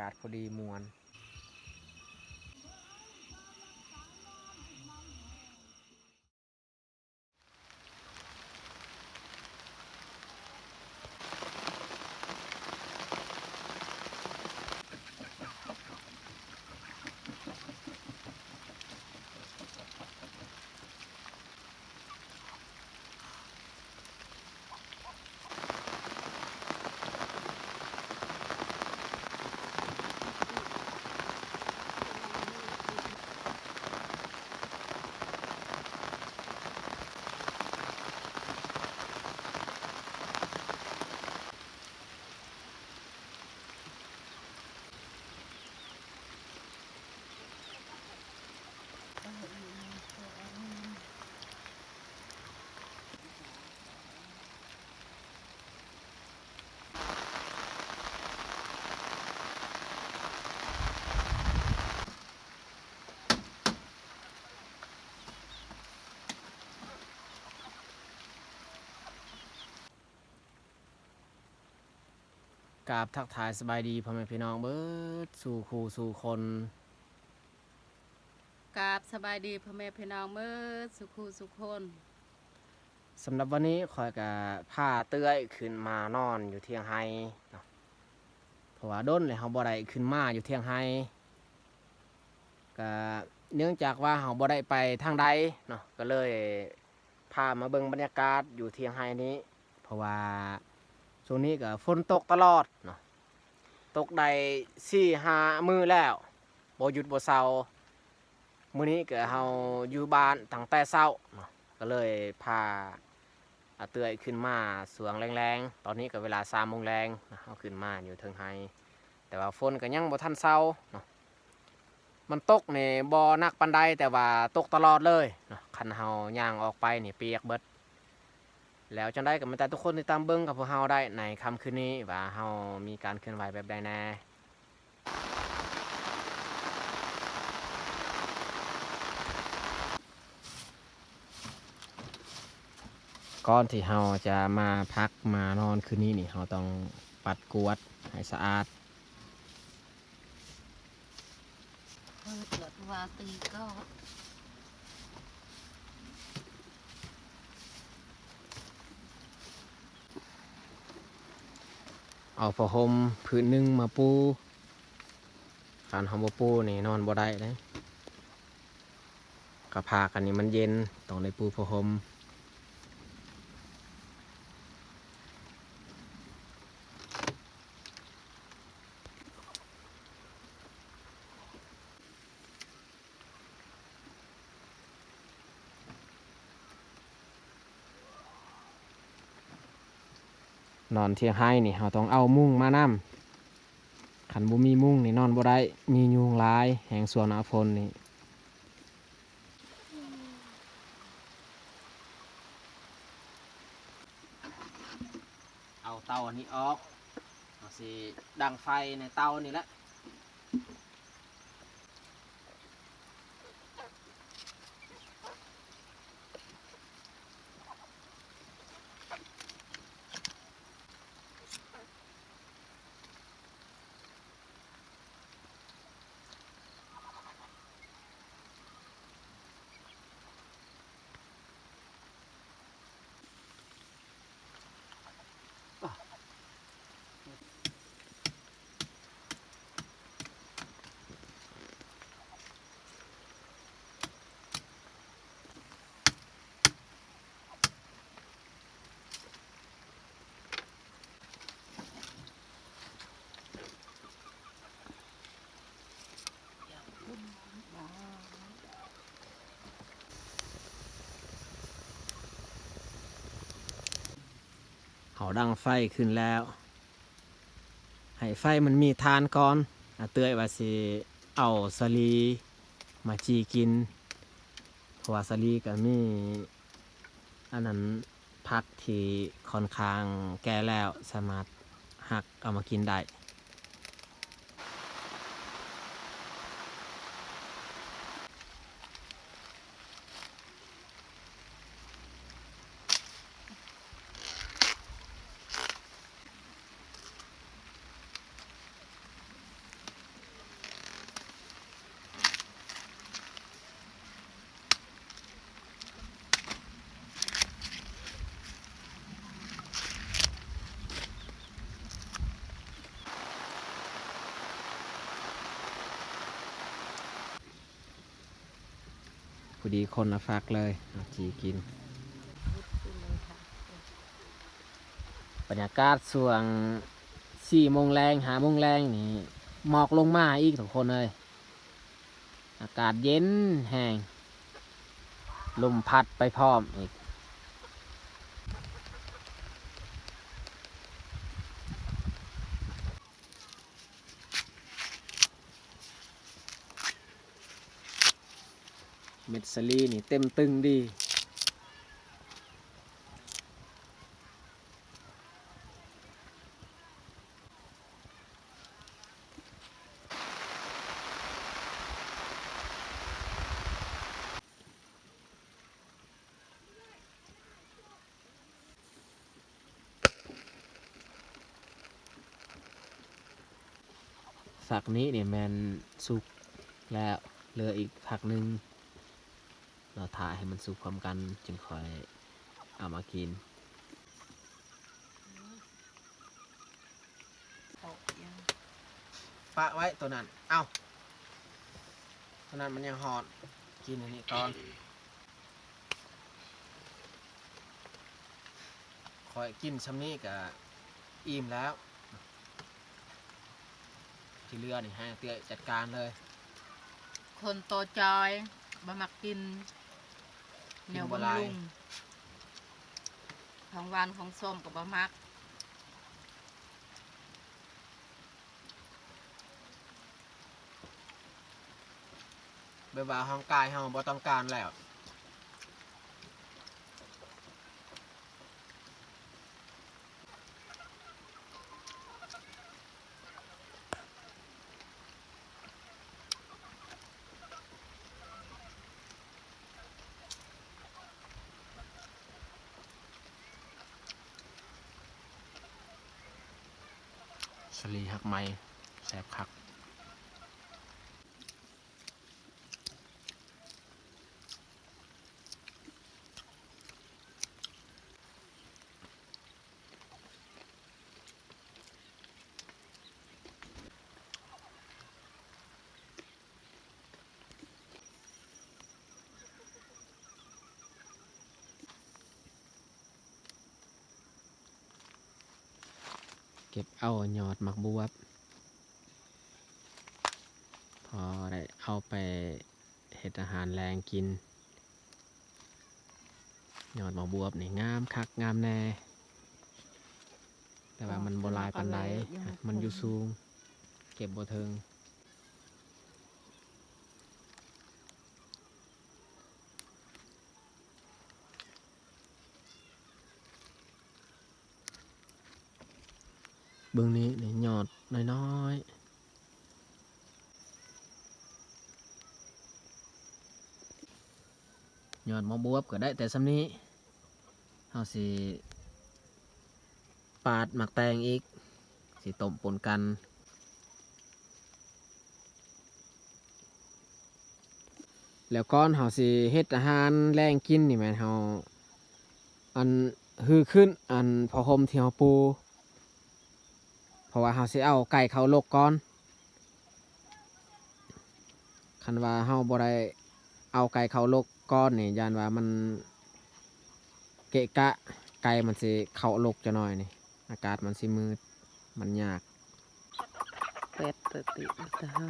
ກາດພໍດີມ່ວນ. ກາບທັກທາຍສະບາຍດີພໍ່ແມ່ພີ່ນ້ອງເບິດສູ່ຄູ່ສູ່ຄົນ. ກາບສະບາຍດີພໍ່ແມ່ພີ່ນ້ອງເບິດສູ່ຄູ່ສູ່ຄົນ. ສຳລັບວັນນີ້ຂ້ອຍກະພາເອື້ອຍຂຶ້ນມານອນຢູ່ທຽງໄຮ່ເນາະ ເພາະວ່າດົນແລ້ວເຮົາບໍ່ໄດ້ຂຶ້ນມາຢູ່ທຽງໄຮ່ ກະເນື່ອງຈາກວ່າເຮົາບໍ່ໄດ້ໄປທາງໃດເນາະ ກະເລີຍ ພາມາເບິ່ງບັນຍາກາດຢູ່ທຽງໄຮ່ນີ້ ເພາະວ່າຊ່ວງນີ້ກໍຝົນຕົກຕະຫຼອດເນາະ ຕົກໄດ້ສີ່ຫ້າມື້ແລ້ວ ບໍ່ຢຸດບໍ່ເຊົາ. ມື້ນີ້ກໍເຮົາຢູ່ບ້ານຕັ້ງແຕ່ເຊົ້າເນາະ ກໍເລີຍພາອາເອື້ອຍຂຶ້ນມາຊ່ວງແລງໆ ຕອນນີ້ກໍເວລາສາມໂມງແລງ ເຮົາຂຶ້ນມາຢູ່ເທິງໄຮ່ ແຕ່ວ່າຝົນກໍຍັງບໍ່ທັນເຊົາເນາະ. ມັນຕົກນີ້ບໍ່ໜັກປານໃດ ແຕ່ວ່າຕົກຕະຫຼອດເລີຍເນາະ ຄັນເຮົາຍ່າງອອກໄປນີ້ປຽກເບິດ. ແລ້ວຈັ່ງໃດກໍມາແຕ່ທຸກຄົນຕິດຕາມເບິ່ງກັບພວກເຮົາໄດ້ໃນຄ່ຳຄືນນີ້ ວ່າເຮົາມີການເຄື່ອນໄຫວແບບໃດແດ່. ກ່ອນທີ່ເຮົາຈະມາພັກມານອນຄືນນີ້ນີ້ ເຮົາຕ້ອງປັດກວາດໃຫ້ສະອາດ. ເປີດກວດວ່າຕີກໍ ເອົາຜ້າຫົ່ມຜືນໜຶ່ງມາປູ ຄັນເຮົາບໍ່ປູນີ້ນອນບໍ່ໄດ້ເດ້. ກະພາກັນນີ້ມັນເຢັນ ຕ້ອງໄດ້ປູຜ້າຫົ່ມ. ນອນທຽງໄຮ່ນີ້ເຮົາຕ້ອງເອົາມຸ້ງມານຳ ຄັນບໍ່ມີມຸ້ງນີ້ນອນບໍ່ໄດ້ ມີຍຸງຫຼາຍແຮງຊ່ວງໜ້າຝົນນີ້. ເອົາເຕົາອັນນີ້ອອກ ເຮົາຊິດັງໄຟໃນເຕົານີ້ແຫຼະ. ເຮົາດັງໄຟຂຶ້ນແລ້ວ ໃຫ້ໄຟມັນມີຖ່ານກ່ອນ. ອາເອື້ອຍວ່າຊິເອົາສາລີມາຈີ່ກິນ ເພາະວ່າສາລີກໍມີ ອັນນັ້ນ ຜັກທີ່ຂ້ອນຂ້າງແກ່ແລ້ວ ສາມາດຫັກເອົາມາກິນໄດ້. ເ ດີຄົນລະຝັກເລີຍ ເອົາຈີ່ກິນ. ບັນຍາກາດຊ່ວງສີ່ໂມງແລງ ຫ້າໂມງແລງນີ້ ໝອກລົງມາອີກທຸກຄົນເອີຍ. ອາກາດເຢັນແຮງ ລົມພັດໄປພ້ອມອີກ. ເມັດສາລີນີ້ເຕັມຕຶງດີ. ຝັກນີ້ນີ້ແມ່ນສຸກແລ້ວ ເຫຼືອອີກຝັກໜຶ່ງ ລໍຖ້າໃຫ້ມັນສຸກພ້ອມກັນຈຶ່ງຄ່ອຍເອົາມາກິນ. ປະໄວ້ໂຕນັ້ນ ເອົ້າ ໂຕນັ້ນມັນຍັງຮ້ອນ ກິນອັນນີ້ກ່ອນ. ຂ້ອຍກິນຊ່ຳນີ້ກະອີ່ມແລ້ວ ທີ່ເຫຼືອນີ້ໃຫ້ເອື້ອຍຈັດການເລີຍ. ຄົນໂຕຈອຍ ບໍ່ມັກກິນ ກິນບໍ່ຫຼາຍ ແນວບຳລຸງ ຂອງຫວານຂອງສົ້ມກໍບໍ່ມັກ. ແບບວ່າຮ່າງກາຍເຮົາບໍ່ຕ້ອງການແລ້ວ. ສາລີຮັກໄມ້ ແຊບຄັກ. ເກັບເອົາຍອດໝາກບວບ ພໍໄດ້ເອົາໄປເຮັດອາຫານແລງກິນ. ຍອດໝາກບວບນີ້ງາມຄັກງາມແນ່ ແຕ່ວ່າມັນບໍ່ຫຼາຍປານໃດ ມັນຢູ່ສູງ ເກັບບໍ່ເຖິງ. ເບິ່ງນີ້ ນີ້ຍອດນ້ອຍໆ ຍອດໝາກບວບກໍໄດ້ແຕ່ຊ່ຳນີ້ ເຮົາຊິປາດໝາກແຕງອີກ ຊິຕົ້ມປົນກັນ. ແລ້ວກ່ອນເຮົາຊິເຮັດອາຫານແລງກິນນີ້ແມ່ນເຮົາ ອັນ ຮື້ຂຶ້ນ ອັນ ຜ້າຫົ່ມທີ່ເຮົາປູ ເພາະວ່າເຮົາຊິເອົາໄກ່ເຂົ້າລົກກ່ອນ. ຄັນວ່າເຮົາບໍ່ໄດ້ເອົາໄກ່ເຂົ້າລົກກ່ອນນີ້ ຢ້ານວ່າມັນເກະກະ ໄກ່ມັນຊິເຂົ້າລົກຈັກໜ້ອຍນີ້ ອາກາດມັນຊິມືດ ມັນຍາກ. ແປດ ເຕີຕິ ຕະຫາ.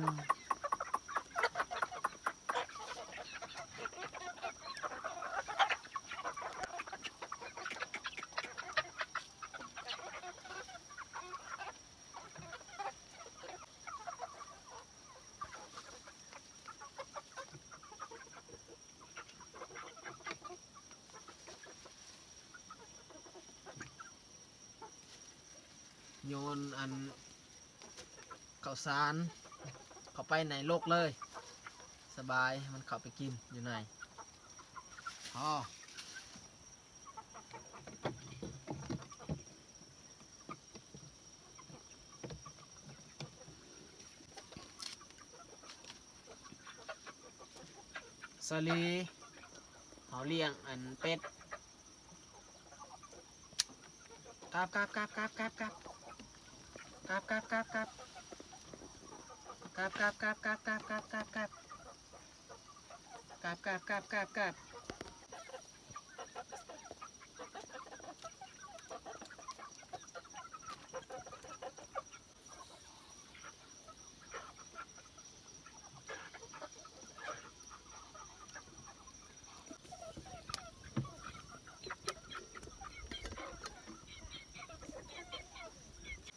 ໂຍນອັນເຂົ້າສານເຂົ້າໄປໃນລົກເລີຍ ສະບາຍ ໃຫ້ມັນເຂົ້າໄປກິນຢູ່ໃນ. ພໍ. ສາລີ ເຮົາລ້ຽງອັນເປັດ. ກັບ ກັບ ກັບ ກັບ ກັບ ກັບ ກັບ ກັບ ກັບ ກັບ ກັບ ກັບ ກັບ ກັບ ກັບ ກັບ ກັບ. ກາບ ກາບ ກາບ ກາບ ກາບ.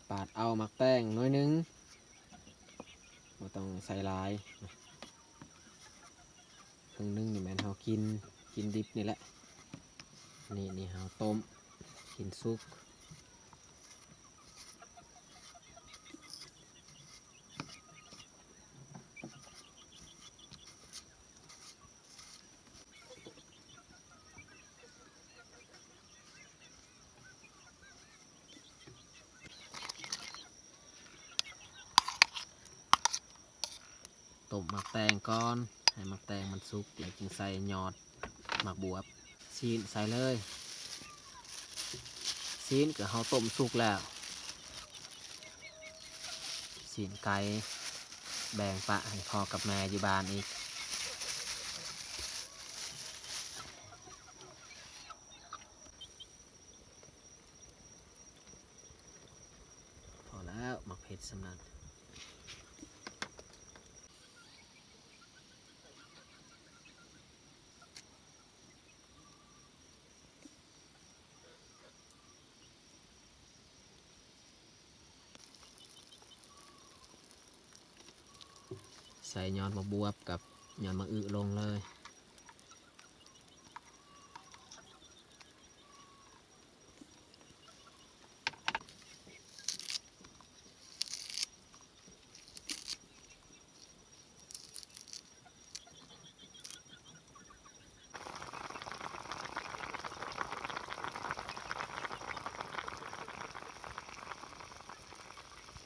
ປາດເອົາໝາກແຕງໜ້ອຍໜຶ່ງ, ບໍ່ຕ້ອງໃສ່ຫຼາຍ. ເຄິ່ງໜຶ່ງນີ້ແມ່ນເຮົາກິນ, ກິນດິບນີ້ແຫຼະ. ນີ້ ນີ້ເຮົາຕົ້ມ ກິນສຸກ. ຕົ້ມໝາກແຕງກ່ອນ ໃຫ້ໝາກແຕງມັນສຸກ ແລ້ວຈຶ່ງໃສ່ຍອດໝາກບວບ. ຊີ້ນໃສ່ເລີຍ, ຊີ້ນກໍເຮົາຕົ້ມສຸກແລ້ວ. ຊີ້ນໄກ່ ແບ່ງປະໃຫ້ພໍ່ກັບແມ່ຢູ່ບ້ານອີກ. ພໍແລ້ວ ໝາກເຜັດສ່ຳນັ້ນ. ໃສ່ຍອດໝາກບວບກັບຍອດໝາກອຶລົງເລີຍ.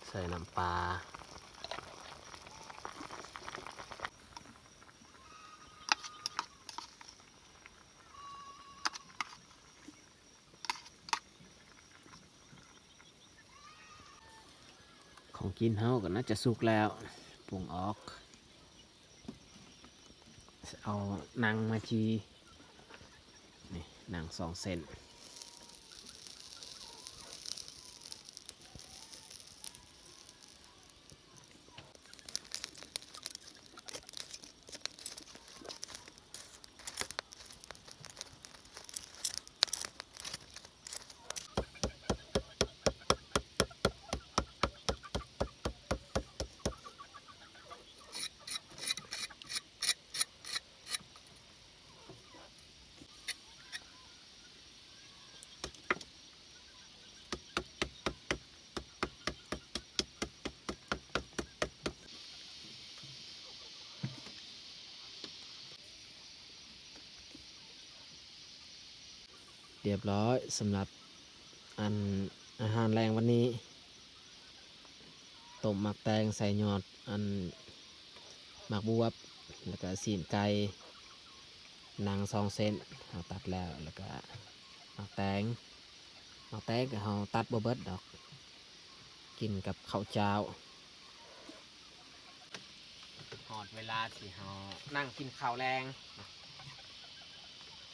ໃສ່ນ້ຳປາ. ຂອງກິນເຮົາກໍໜ້າຈະສຸກແລ້ວ, ປຸງອອກ. ເອົາໜັງມາຈີ່. ນີ້ ໜັງສອງເສັ້ນ. ຮຽບຮ້ອຍສຳລັບອັນ ອາຫານແລງວັນນີ້. ຕົ້ມໝາກແຕງໃສ່ຍອດອັນໝາກບວບ ແລ້ວກະຊີ້ນໄກ່ ໜັງສອງເສັ້ນ ເຮົາຕັດແລ້ວ ແລ້ວກະໝາກແຕງ, ໝາກແຕງກະເຮົາຕັດບໍ່ເບິດດອກ ກິນກັບເຂົ້າຈ້າວ. ຮອດເວລາທີ່ເຮົານັ່ງກິນເຂົ້າແລງ.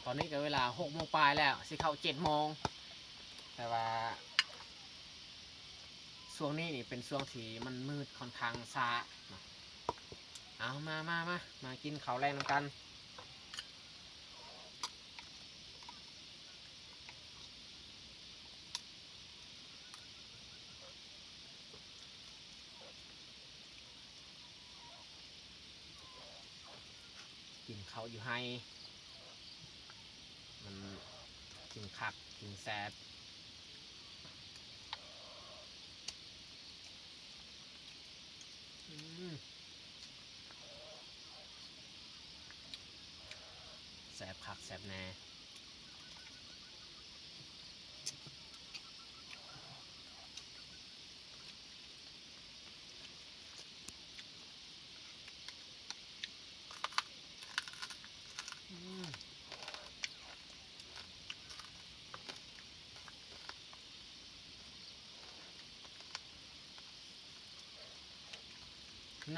ຕອນນີ້ກໍເວລາຫົກໂມງປາຍແລ້ວ ຊິເຂົ້າເຈັດໂມງ, ແຕ່ວ່າຊ່ວງນີ້ນີ້ເປັນຊ່ວງທີ່ມັນມືດຄ່ອນຂ້າງຊ້າເນາະ. ເອົາ ມາ ມາ ມາ ມາກິນເຂົ້າແລງນຳກັນ. ກິນເຂົ້າຢູ່ໄຮ່ ມັນຈຶ່ງຄັກຈຶ່ງແຊບ. ອືມ ແຊບຄັກແຊບແນ່.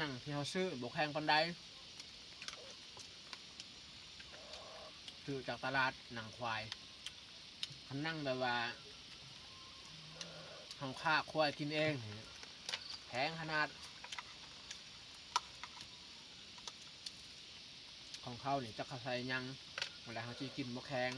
ໜັງທີ່ເຮົາຊື້ບໍ່ແພງປານໃດ. ຊື້ຈາກຕະຫຼາດໜັງຄວາຍ ຄັນໜັງແບບວ່າເຮົາຂ້າຄວາຍກິນເອງນີ້ ແພງຂະໜາດ. ຂອງເຂົານີ້ຈັກເຂົາໃສ່ຫຍັງ ເວລາເຮົາຊິກິນບໍ່ແຂງ.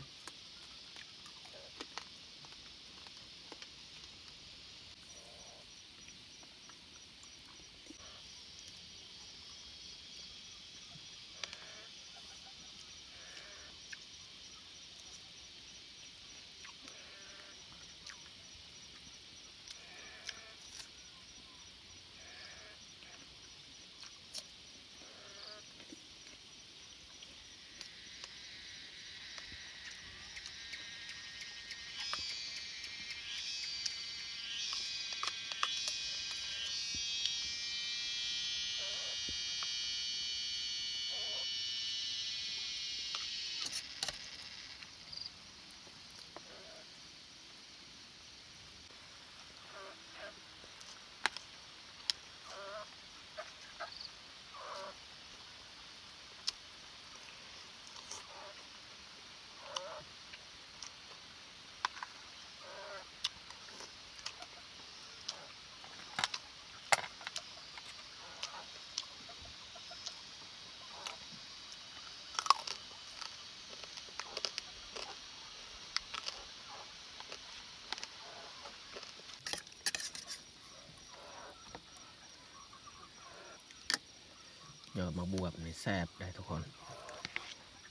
ຍອດໝາກບວບນີ້ແຊບໄດ໋ທຸກຄົນ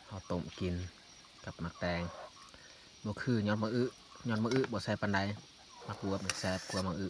ເຮົາຕົ້ມກິນກັບໝາກແຕງ ບໍ່ຄືຍອດໝາກອຶ ຍອດໝາກອຶບໍ່ແຊບປານໃດ ໝາກບວບນີ້ແຊບກວ່າໝາກອຶ.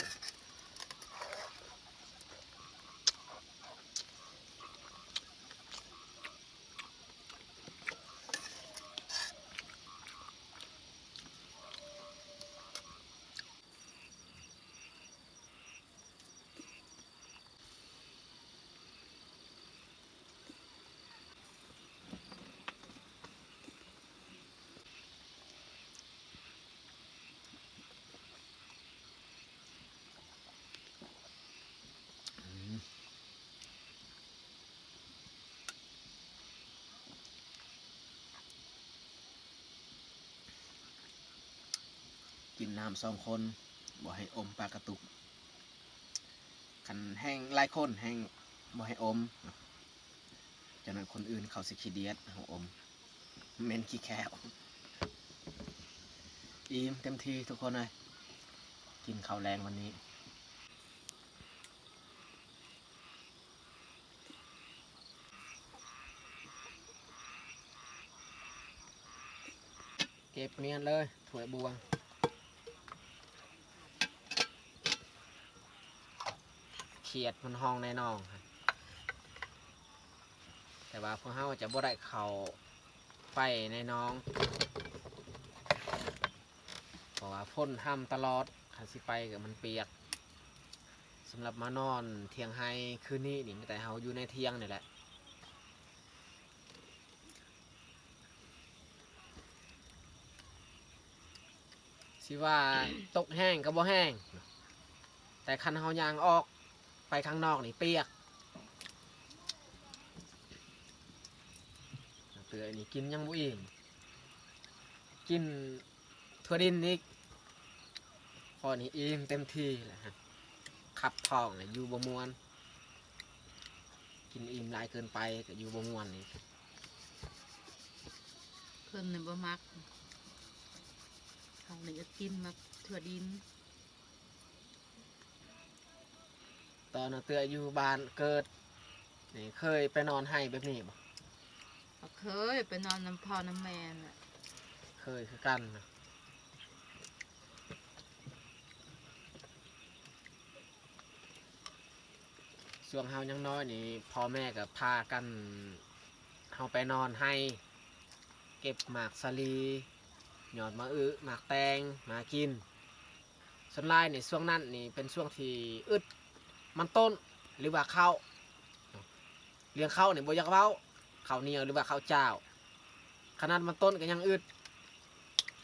ກິນນ້ຳສອງຄົນ ບໍ່ໃຫ້ອົມປາກະຕຸກ ຄັນແຮ່ງຫຼາຍຄົນແຮ່ງບໍ່ໃຫ້ອົມ ຈາກນັ້ນຄົນອື່ນເຂົາຊິຂີ້ດຽດເຮົາອົມ ເໝັນຂີ້ແຂ້ວ. ອີ່ມເຕັມທີ່ທຸກຄົນເອີຍ ກິນເຂົ້າແລງວັນນີ້. ເກັບມຽນເລີຍຖ້ວຍບວງ ຂຽດມັນຮ້ອງໃນໜອງ ແຕ່ວ່າພວກເຮົາຈະບໍ່ໄດ້ເຂົ້າໄປໃນໜອງ ເພາະວ່າຝົນຫ້ຳຕະຫຼອດ ຄັນຊິໄປກໍມັນປຽກ. ສຳລັບມານອນທ່ຽງໄຮ່ຄືນນີ້ນີ້ ມີແຕ່ເຮົາຢູ່ໃນທ່ຽງນີ້ແຫຼະ ຊິວ່າຕົກແຮງກໍບໍ່ແຮງ ແຕ່ຄັນເຮົາຍ່າງອອກໄປຂ້າງນອກນີ້ປຽກ. ເທື່ອນີ້ກິນຍັງບໍ່ອີ່ມ ກິນ ຖົ່ວດິນອີກ ພໍນີ້ອີ່ມເຕັມທີ່ແລ້ວ ຂັບທ້ອງແລ້ວຢູ່ບໍ່ມ່ວນ ກິນອີ່ມຫຼາຍເກີນໄປກໍຢູ່ບໍ່ມ່ວນອີກ. ເພິ່ນນີ້ບໍ່ມັກ ເຮົານີ້ກໍກິນໝາກຖົ່ວດິນ. ຕອນນ້າເອື້ອຍຢູ່ບ້ານເກີດນີ້ ເຄີຍໄປນອນໄຮ່ແບບນີ້ບໍ່? ກໍເຄີຍໄປນອນນຳພໍ່ນຳແມ່ຫັ້ນແຫຼະ ເຄີຍຄືກັນນະ. ຊ່ວງເຮົາຍັງນ້ອຍນີ້ ພໍ່ແມ່ກໍພາກັນເຮົາໄປນອນໄຮ່ ເກັບໝາກສາລີ ຍອດໝາກອຶ ໝາກແຕງມາກິນ. ສ່ວນຫຼາຍໃນຊ່ວງນັ້ນນີ້ເປັນຊ່ວງທີ່ອຶດມັນຕົ້ນ ຫຼືວ່າເຂົ້າ ເລື່ອງເຂົ້ານີ້ບໍ່ຢາກເວົ້າ ເຂົ້າໜຽວ ຫຼືວ່າເຂົ້າຈ້າວ ຂະໜາດມັນຕົ້ນກໍຍັງອຶດ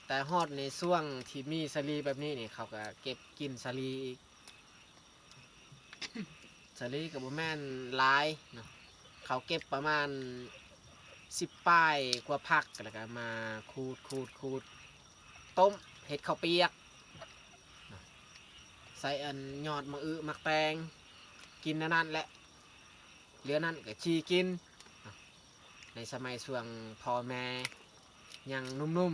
ແຕ່ຮອດໃນຊ່ວງທີ່ມີສາລີແບບນີ້ນີ້ ເຂົາກໍເກັບກິນສາລີອີກ. ສາລີກໍບໍ່ແມ່ນຫຼາຍເນາະ ເຂົາເກັບປະມານ ສິບປາຍກວ່າຝັກ ແລ້ວກໍມາຂູດໆໆ ຕົ້ມເຮັດເຂົ້າປຽກ ໃສ່ອັນຍອດໝາກອຶໝາກແຕງ ກິນແນວນັ້ນແຫຼະ ເຫຼືອນັ້ນກໍຈີ່ກິນ. ໃນສະໄໝຊ່ວງພໍ່ແມ່ຍັງໜຸ່ມ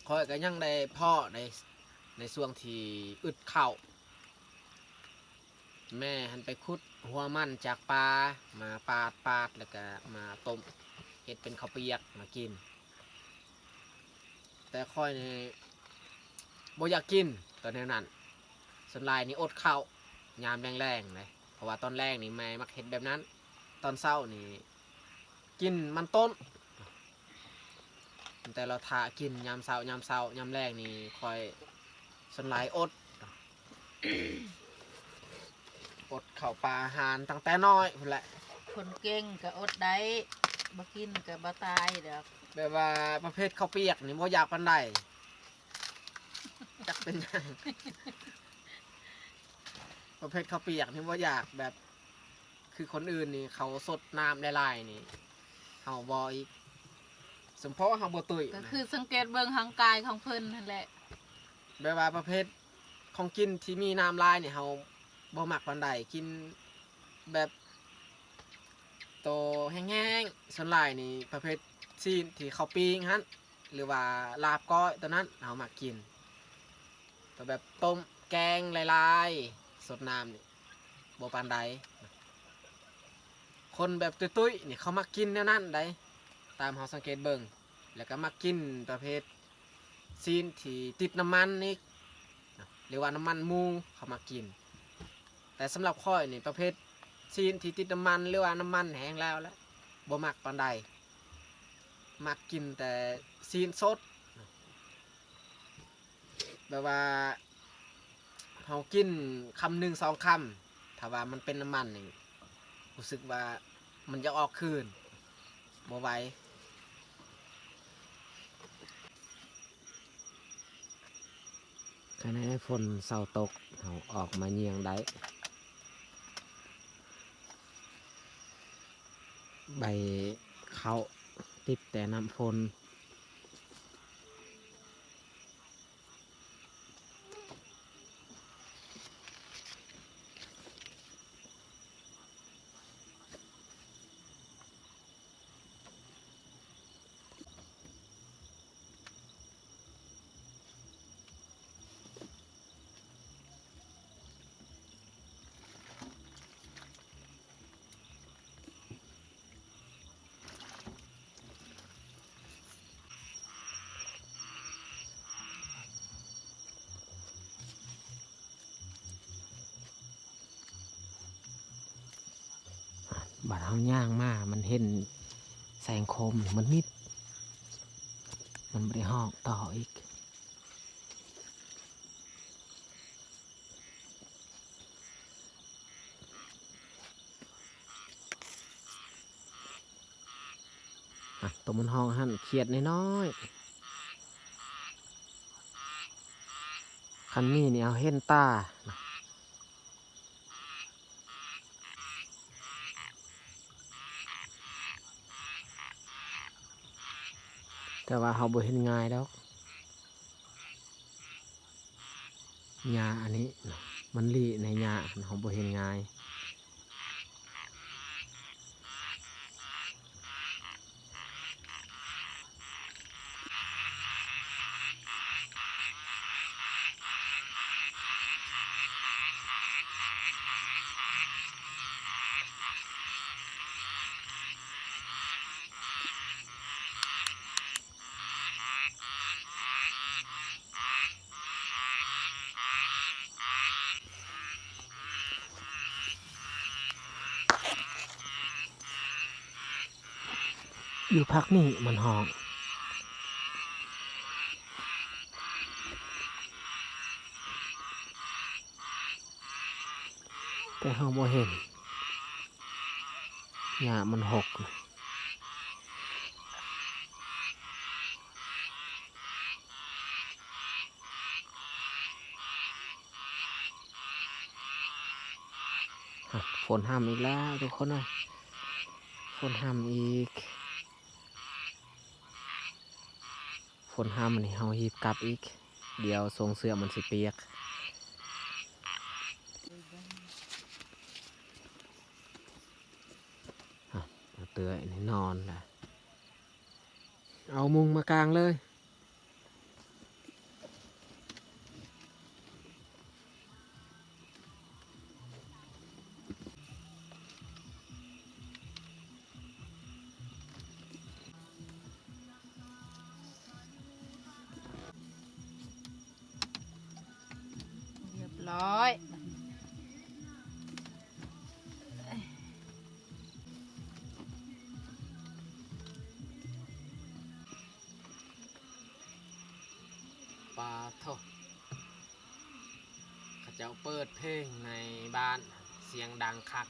ໆ ຂ້ອຍກໍຍັງໄດ້ພໍ້ໃນ ໃນຊ່ວງທີ່ອຶດເຂົ້າ ແມ່ຫັ້ນໄປຂຸດຫົວມັນຈາກປ່າ ມາປາດໆ ແລ້ວກໍມາຕົ້ມເຮັດເປັນເຂົ້າປຽກມາກິນ. ແຕ່ຂ້ອຍນີ້ບໍ່ຢາກກິນຕອນແນວນັ້ນ ສ່ວນຫຼາຍນີ້ອົດເຂົ້າຍາມແລງໆເດ້ ເພາະວ່າຕອນແລງນີ້ແມ່ມັກເຮັດແບບນັ້ນ ຕອນເຊົ້ານີ້ກິນມັນຕົ້ນ ແຕ່ລະຖ້າກິນຍາມເຊົ້າ ຍາມເຊົ້າ ຍາມແລງນີ້ຂ້ອຍສ່ວນຫຼາຍອົດ ອົດເຂົ້າປາອາຫານຕັ້ງແຕ່ນ້ອຍພຸ້ນແຫຼະ. ຄົນເກັ່ງກໍອົດໄດ້ ບໍ່ກິນກໍບໍ່ຕາຍດອກ. ແບບວ່າປະເພດເຂົ້າປຽກນີ້ບໍ່ຢາກປານໃດ ຈັກເປັນຫຍັງ ປະເພດເຂົ້າປຽກນີ້ບໍ່ຢາກ ແບບຄືຄົນອື່ນນີ້ເຂົາສົດນ້ຳຫຼາຍໆນີ້ ເຮົາບໍ່ອີກ ສົມພໍເຮົາບໍ່ຕຸ້ຍ ກໍຄືສັງເກດເບິ່ງຮ່າງກາຍຂອງເພິ່ນຫັ້ນແຫຼະ. ແບບວ່າປະເພດຂອງກິນທີ່ມີນ້ຳຫຼາຍນີ້ເຮົາບໍ່ມັກປານໃດ ກິນແບບໂຕແຫ້ງໆ ສ່ວນຫຼາຍນີ້ປະເພດຊີ້ນທີ່ເຂົາປີ້ງຫັ້ນ ຫຼືວ່າລາບກ້ອຍ ໂຕນັ້ນເຮົາມັກກິນ ໂຕແບບຕົ້ມແກງຫຼາຍໆ ສົດນ້ຳນີ້ບໍ່ປານໃດ. ຄົນແບບຕຸ້ຍໆນີ້ເຂົາມັກກິນແນວນັ້ນໃດ໋ ຕາມເຮົາສັງເກດເບິ່ງ ແລ້ວກໍມັກກິນປະເພດຊີ້ນທີ່ຕິດນ້ຳມັນອີກ ຫຼືວ່ານ້ຳມັນໝູເຂົາມັກກິນ. ແຕ່ສຳລັບຂ້ອຍນີ້ ປະເພດຊີ້ນທີ່ຕິດນ້ຳມັນ ຫຼືວ່ານ້ຳມັນແຫ້ງແລ້ວລະ ບໍ່ມັກປານໃດ ມັກກິນແຕ່ຊີ້ນສົດ ແບບວ່າເຮົາກິນຄຳໜຶ່ງສອງຄຳ ຖ້າວ່າມັນເປັນນ້ຳມັນນີ້ ຮູ້ສຶກວ່າມັນຢາກອອກຄືນ ບໍ່ໄຫວ. ຄະແນນຝົນເຊົາຕົກ ເຮົາອອກມາຍ່ຽງໄດ້ ໃບເຂົ້າຕິດແຕ່ນ້ຳຝົນ. ບາດເຮົາຍ່າງມາ ມັນເຫັນແສງໂຄມມັນມິດ ມັນບໍ່ໄດ້ຮ້ອງຕໍ່ອີກ. ອະ ໂຕມັນຮ້ອງຫັ້ນ ຂຽດນ້ອຍໆ ຄັນມີນີ້ເຮົາເຫັນຕາ ແຕ່ວ່າເຮົາບໍ່ເຫັນງ່າຍດອກ. ຫຍ້າອັນນີ້ມັນລີ້ໃນຫຍ້າ ເຮົາບໍ່ເຫັນງ່າຍ. ຢູ່ພັກນີ້ມັນຮ້ອງ ແຕ່ເຮົາບໍ່ເຫັນ ຫຍ້າມັນຫົກ. ຝົນຫ້ຳອີກແລ້ວທຸກຄົນເອີຍ. ຝົນຮ່ຳອີກ ຝົນຮ່ຳນີ້ເຮົາຮີບກັບອີກ ດຽວຊົງເສື້ອມັນຊິປຽກ. ອະ ເອົາເຕື້ອຍນີ້ນອນລະ ເອົາມຸງມາກາງເລີຍ. ຮຽບຮ້ອຍ. ປາໂທ້ ເຂົາເຈົ້າເປີດເພງໃນບ້ານ ສຽງດັງຄັກ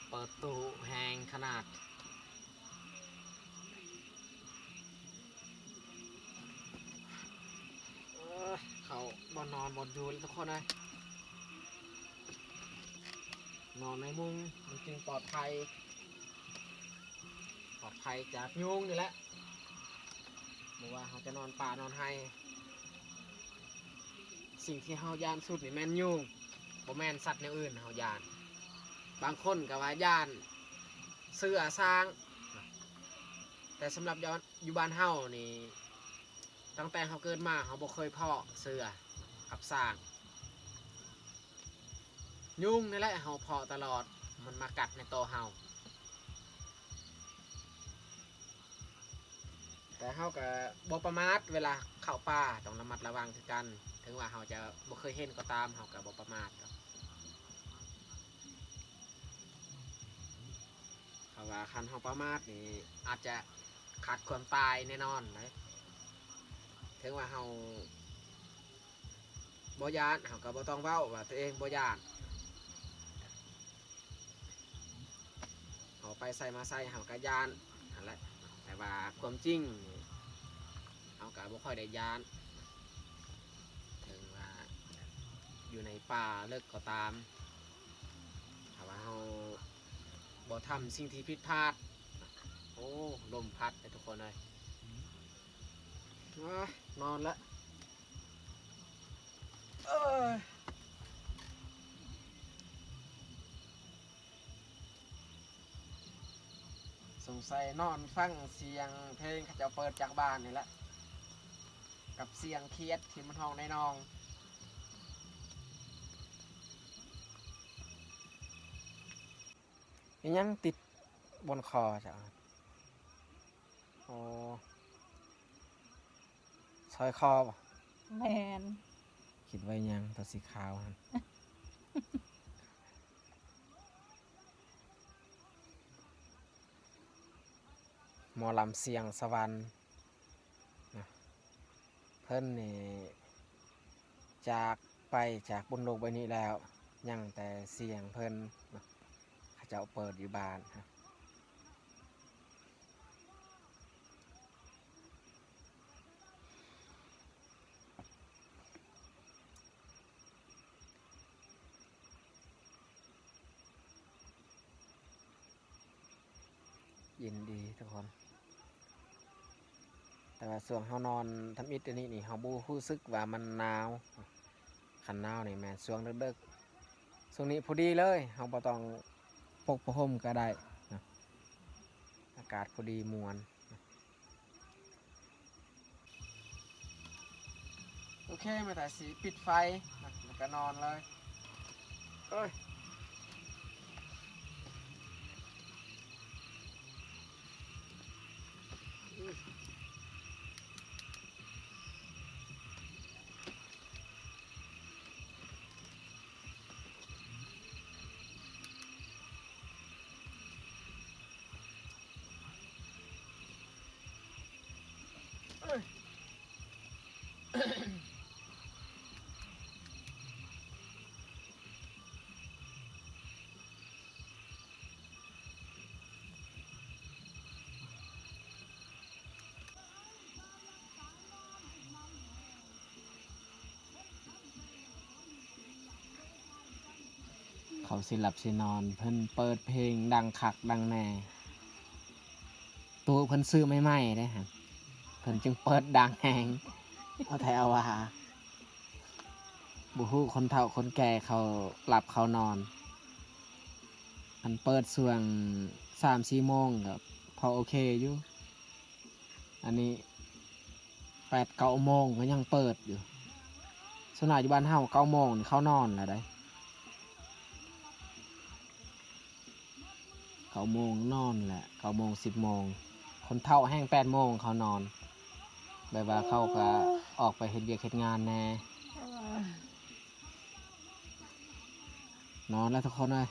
ເປີດຕູ້ແຮງຂະໜາດ. ເອີ ເຂົ້າບ່ອນນອນບ່ອນຢູ່ແລ້ວທຸກຄົນເອີຍ ນອນໃນມຸງມັນຈຶ່ງປອດໄພ ປອດໄພຈາກຍຸງນີ້ແຫຼະ ບໍ່ວ່າເຮົາຈະນອນປ່ານອນໄຮ່. ສິ່ງທີ່ເຮົາຢ້ານສຸດນີ້ແມ່ນຍຸງ ບໍ່ແມ່ນສັດແນວອື່ນເຮົາຢ້ານ. ບາງຄົນກໍວ່າຢ້ານເສືອຊ້າງ ແຕ່ສຳລັບຢູ່ບ້ານເຮົານີ້ ຕັ້ງແຕ່ເຮົາເກີດມາ ເຮົາບໍ່ເຄີຍພໍ້ເສືອກັບຊ້າງ. ຍຸງນີ້ແຫຼະເຮົາພໍ້ຕະຫຼອດ ມັນມາກັດໃນໂຕເຮົາ. ແຕ່ເຮົາກໍບໍ່ປະໝາດ ເວລາເຂົ້າປ່າຕ້ອງລະມັດລະວັງຄືກັນ ເຖິງວ່າເຮົາຈະບໍ່ເຄີຍເຫັນກໍຕາມ ເຮົາກໍບໍ່ປະໝາດດອກ. ເພາະວ່າຄັນເຮົາປະໝາດນີ້ ອາດຈະຂາດຄວາມຕາຍແນ່ນອນເດ້. ເຖິງວ່າເຮົາບໍ່ຢ້ານ ເຮົາກໍບໍ່ຕ້ອງເວົ້າວ່າຕົວເອງບໍ່ຢ້ານ. ເຮົາໄປໃສມາໃສເຮົາກໍຢ້ານຫັ້ນແຫຼະ ແຕ່ວ່າຄວາມຈິງນີ້ ເຮົາກໍບໍ່ຄ່ອຍໄດ້ຢ້ານ ເຖິງວ່າຢູ່ໃນປ່າເລິກກໍຕາມ ຖ້າວ່າເຮົາບໍ່ທຳສິ່ງທີ່ຜິດພາດ. ໂອ້ ລົມພັດເດ້ທຸກຄົນເອີຍ ນອນລະ. ເອີ ສົງໄສນອນຟັງສຽງເພງເຂົາເຈົ້າເປີດຈາກບ້ານນີ້ແຫຼະ ກັບສຽງຂຽດທີ່ມັນຮ້ອງໃນໜອງ. ອີຫຍັງຕິດບ່ອນຄໍເຈົ້າ? ໂອ້ ສ້ອຍຄໍບໍ? ແມ່ນ. ຄິດວ່າອີຫຍັງຕົວສີຂາວຫັ້ນ? ໝໍລຳສຽງສະຫວັນ. ນະ ເພິ່ນນີ້ຈາກໄປຈາກບົນໂລກໃບນີ້ແລ້ວ ຍັງແຕ່ສຽງເພິ່ນນະ ເຂົາເຈົ້າເປີດຢູ່ບ້ານ. ເຢັນດີທຸກຄົນ ແຕ່ວ່າຊ່ວງເຮົານອນທຳອິດອັນນີ້ນີ້ ເຮົາບໍ່ຮູ້ສຶກວ່າມັນໜາວ. ຄັນໜາວນີ້ແມ່ນຊ່ວງເດິກໆ ຊ່ວງນີ້ພໍດີເລີຍ ເຮົາບໍ່ຕ້ອງປົກຜ້າຫົ່ມກໍໄດ້ນະ ອາກາດພໍດີມ່ວນ. ໂອເຄ ມາແຕ່ຊິປິດໄຟນະ ແລ້ວກໍນອນເລີຍ. ເອີຍ. ເຂົາຊິຫຼັບຊິນອນ ເພິ່ນເປີດເພງດັງຄັກດັງແນ່. ຕູ້ເພິ່ນຊື້ໃໝ່ໆເດ້ຫັ້ນ ເພິ່ນຈຶ່ງເປີດດັງແຮງ. ເອົາແທ້ເອົາວ່າ ບໍ່ຮູ້ຄົນເຖົ້າຄົນແກ່ເຂົາຫຼັບເຂົານອນ. ຄັນເປີດຊ່ວງສາມສີ່ໂມງກໍພໍໂອເຄຢູ່. ອັນນີ້ແປດເກົ້າໂມງກໍຍັງເປີດຢູ່. ສ່ວນຫຼາຍຢູ່ບ້ານເຮົາເກົ້າໂມງນີ້ເຂົານອນແລ້ວໃດ໋. ເກົ້າໂມງນອນແຫຼະ ເກົ້າໂມງສິບໂມງ. ຄົນເຖົ້າແຮ່ງແປດໂມງເຂົານອນ ແບບວ່າເຂົາກໍອອກໄປເຮັດວຽກເຮັດງານແດ່. ນອນແລ້ວທຸກຄົນເອີຍ.